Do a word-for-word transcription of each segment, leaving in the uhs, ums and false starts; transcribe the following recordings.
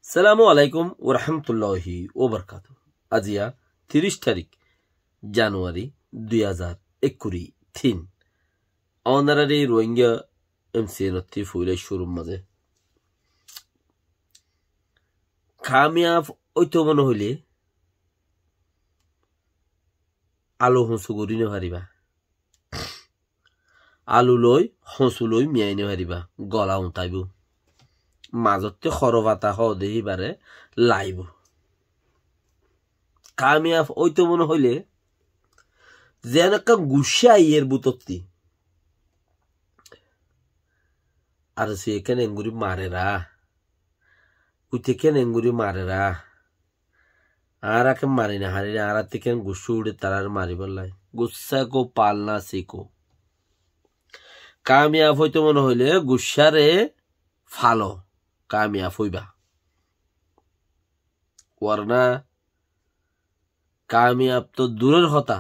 Assalamu alaikum wa rahmatullahi wa barakatuhu. Aziya tiríc tarík januari dui házar ekkuri tin. Ónarar e Rohingya M C N ottú foila cúrur mazé kamiyaf óito mone hoilé alu hoñsu gorí no fariba. Alu loi, hoñsu loi miyai no fariba, gola uñtaibó. Mazottú horo fata hoó de híbare laibó. Kamiyaf óito mone hoilé, zeén ekkán guccá aiyér bútotti. Ar si ekkán engurí marera. Uite ekkán engurí marera. Añára ekkán mari no fari, añárattú ekkán guccá uçé tarare maribálla. गुस्से को पालना सीखो. Kamiyaf óito mone hoilé guccáre falo, kamiyaf óiba. Warna kamiyaf to durer hotá,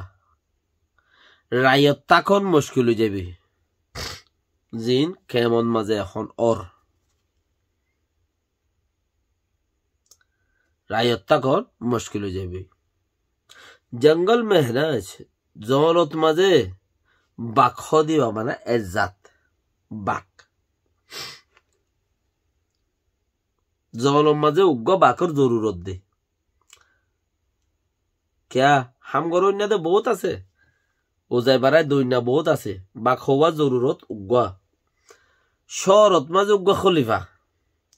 raiyot tákon muckil ói zaibo. Ziín kemot mazé ehón ór. Raiyot tákon muckil ói zaibo. Jongol mehnat, zongolot mazé bak hoó de íba mane ezzat. Bak. Zongolot mazé uggúa bakor zorurot de. Kiyá, ham goróinna de bout asé. Uzai barai doinna bout asé. Bak hoówa zorurot uggúa. Cóorot mazé uggúa holifa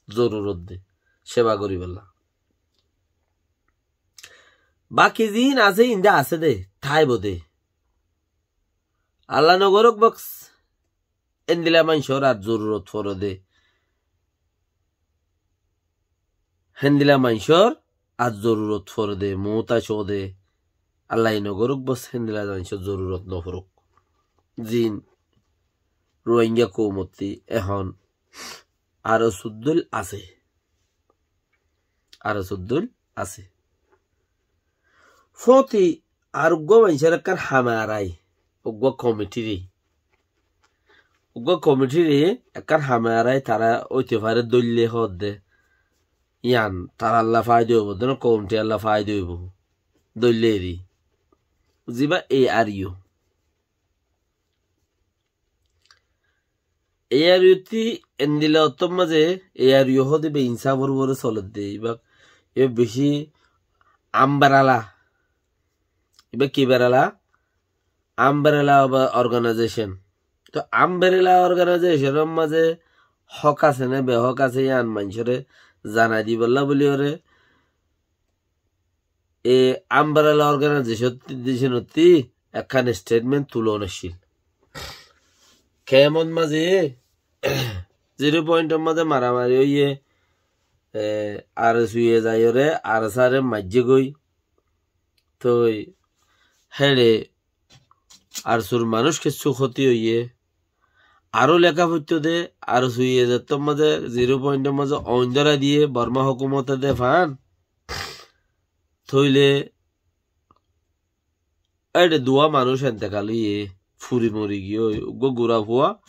zorurot de. Ceba goríbolla. Baki ziín asé, inde asé de, táibo de. Alla no gorók bok, héndilla maincór ar zorurot fore de. Héndilla maincór ar zorurot fore de, muútac ó de. Allaye no gorók bos, héndilla maincór zorurot no forók. Ziín Rohingya koumottú ehón ar suddúl asé. Ar suddúl asé. Fóti ar uggúa maincór ekkán hame arai, uggúa komitiré. Uggúa komitiré ekkán hame arai, tará óite fare dóille hoó de. Yián taralla faida óibo, dóno komitiralla faida óibo. Dóille eri. Ziba A R U. A R U ttú endilla ottór mazé A R U hoó de íba insáfor uore soler de. Íba, íba bicí umbrella. Íba ki umbrella? Umbrella of a organization. Toh umbrella organization or mazé hók asé né behók asé, yián maincóre zanai dibolla buli óre e umbrella organization ottú ekkán statement tulon accíl. Kemot mazé zero point or mazé maramari óiye, e, R S U ye zaiyóre R S R e maijjé goi. Toi héçe R S U r manúic kessú hóti óiye. Aró leká foittó de, R S U ye zettór mazé zero point or mazé oin dórai diye Borma hókumote de fan. Tóile éçe duwá manúic entekal óiye, furi mori giyói, uggúa gura fua.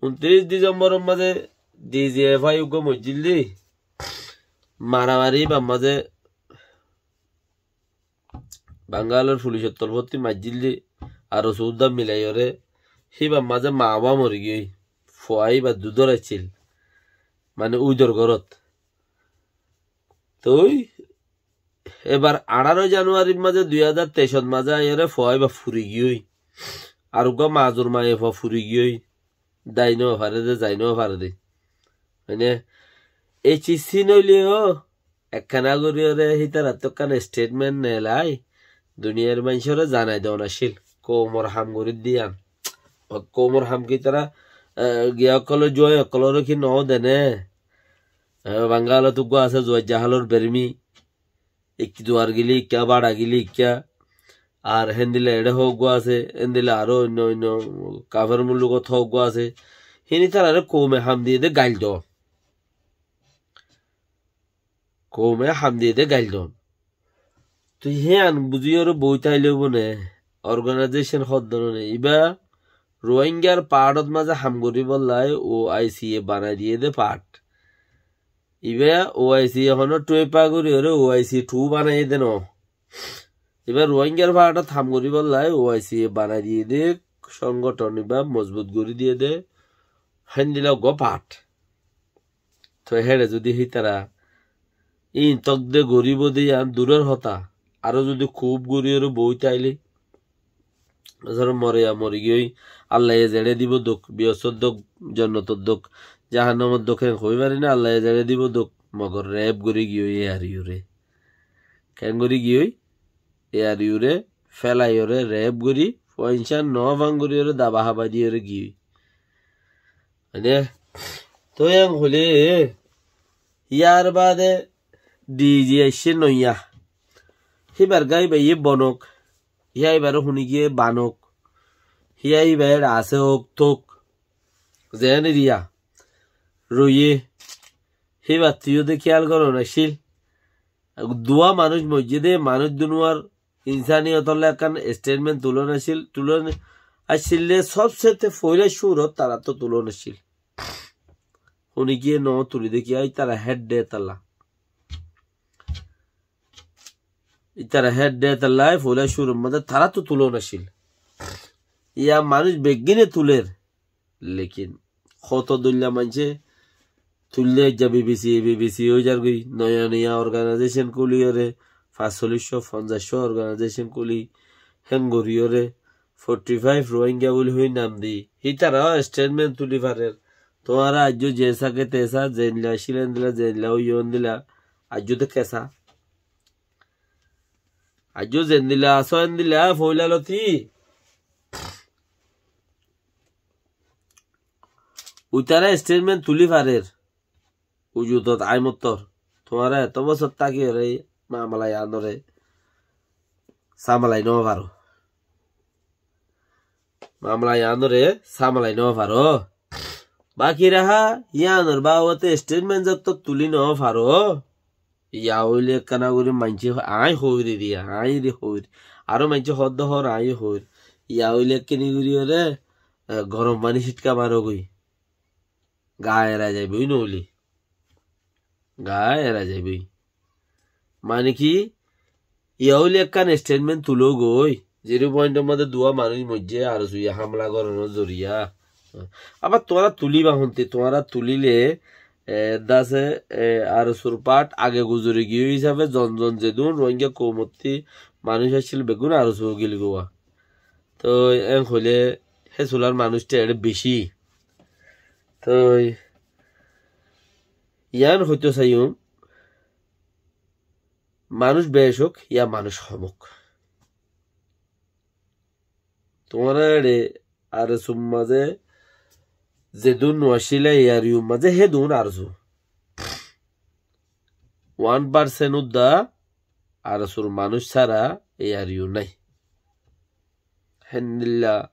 Untiríc Disembor or mazé D G F I uggúa moijjíl de, maramari íbar mazé Bangalor fulicor torfóttu maijjíl de, R S U dda milaiyóre, híbar mazé maa baf mori giyói, fua íbar dudor accíl, mane úidor górot. Toi ebar añçáro januarir mazé dui házar teicot mazé aiyóre fua íba furi giyói. Ar uggúa mazur maiyafua furi giyói. Dai no fare de, zai no fare de. Mane, ei ciz sín óile yó, ekkána goríyore hítarattú ekkán statement nelai, duniyair maincóre zanai don accíl. Koumor ham gorí diyan. Koumor ham ki tará, e, giya ókkolor juai ókkolore ki no dene? E, Bangalot uggúa asé Zuwai Jahalor bermi. Ikki duar gili ikka, báça gili ikka. Ar héndilla eçé hoó uggúa asé, héndilla aró oinno oinno kafer mullugot hoó uggúa asé. Híni tarare koume ham diye de gail don. Koume ham diye de gail don. Toi híyan buzíyore boói táile óibo né? Organization hoddor né? Ibá Rohingyar part ot mazé ham goríbolla O I C ye banai diyé dé part. Ibá O I C honó tuáñpa gorí oré O I C two banai de no. Ibá Ruáingar faáñtot ham goríbolla O I C banai diyé de, sóngothon ibá mozbut gorí diyé de, héndilla uggúa faáñt. Toi héçe zodi hítara íin tók de goríbo de yián duror hotá, aró zodi kúb gorí oré boói táile, asóle moriya mori giyói, Allaye zeçé dibo douk, biyosót douk, jonnotót douk, jahannamot douk, héen hoói fari na, Allaye zeçé dibo douk, mogor rep gorí giyói A R U re. Keén gorí giyói? A R U re félai oré rep gorí, foinsá no fán gorí oré daba hábai di oré giyói. Mane, toi en hoilé, yar baade D G aiccé noiya. Híbar gái baiye bonok. Híya íbaré huni giyé banok. Híya íba eçe asé ók tók. Zeén eriya roiyé. Híbattú yó de kiyal goron accíl. Duwa manúic moijjé de, manúic dunuwar insaniyotolla ekkán statement tulon accíl, tulon accíl de, sobsete foila cúrot tarattú tulon accíl. Huni giyé no tuli de kiyá, ítara hédde talla. Ítara hédde talla, foila cúror mazé tarattú tulon accíl. Yá manúic beggíne tuler. Lekin hoto dóilla maincé tuille, aijja B B C, B B C ói zargói, noya noya organization kúliyoré, fañsoliccó, fonzaccó organization kúli, héen goríyoré, forty five Rohingya buli hoói nam di, hítara statement tuli farer. Tuáñra aijjó zesa ke tesa, zeilla accíla endilla, zeilla óiyo endilla, aijjó de kesa. Aijjó zendilla asó endilla, foila loti. Uitara statement tuli farer. Ujutot aimottor. Tuáñra eto bosór tákiyoré mamala yiánoré samalai no faro. Mamala yiánoré samalai no faro. Baki raha yiánor babote statement zotto tuli no faro. Yá óile ekkán gorí maincé aññí hoóir eriya, aññí eri hoóir. Aró maincé hoódde hoór, aññí hoóir. Yá óile ekkáni goríyoré, e, gorom faní cítka marogói. Gaa era zaibói noóile. Gaa era zaibói. Mane ki, yá óile ekkán statement tulógoi. Zero pointor mazé duwa manúic moijjé, ARSU ye hámla goronor zoriya. Abar tuáñra tuliba honte, tuáñra tulile, e, dase, e, ARSUr part age guzori giyói hísafe zon zon zedún Rohingya koumottí manúic accíl beggún ARSU gilgói. Toi en hoilé hé sular manúic te eçé beci. Toi yián hoito saiyum, manúic bec ók ya manúic hom ók. Tuáñra eçé ARSUr mazé zedún no accíla, ARUr mazé hédun ARSU. One percent udda ARSUr manúic sára ARU nái. Héndilla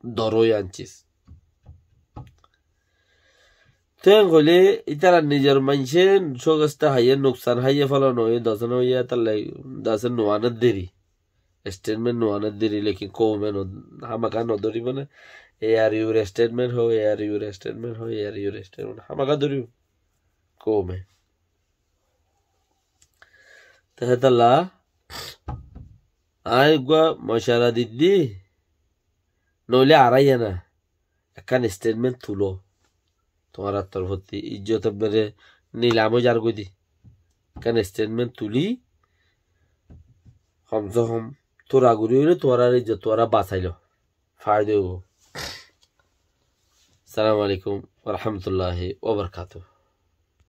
dóro yián cis. Te hoilé ítara nizor maincé sógesta háiye, nuksan háiye folo noóiye, dase noóiye, ítalla dase nuaner deri. Statement nuaner deri, lekin koume no, hámaka nodóribo né. ARUr statement hoó, ARUr statement hoó, ARUr statement hámaka dóribo koume. Te hétalla aññí uggúa mocara diddi, noóile aráiya na, ekkán statement tuló. Tuáñrar torfótti ijjot ebbere nilam ói zargói de. Ekkán statement tuli, hom se hom tura guri óile tuáñrar ijjot tuáñra basailó. Faida óibo. Assalamu alaikum wa rahmatullahi wa barakatuhu.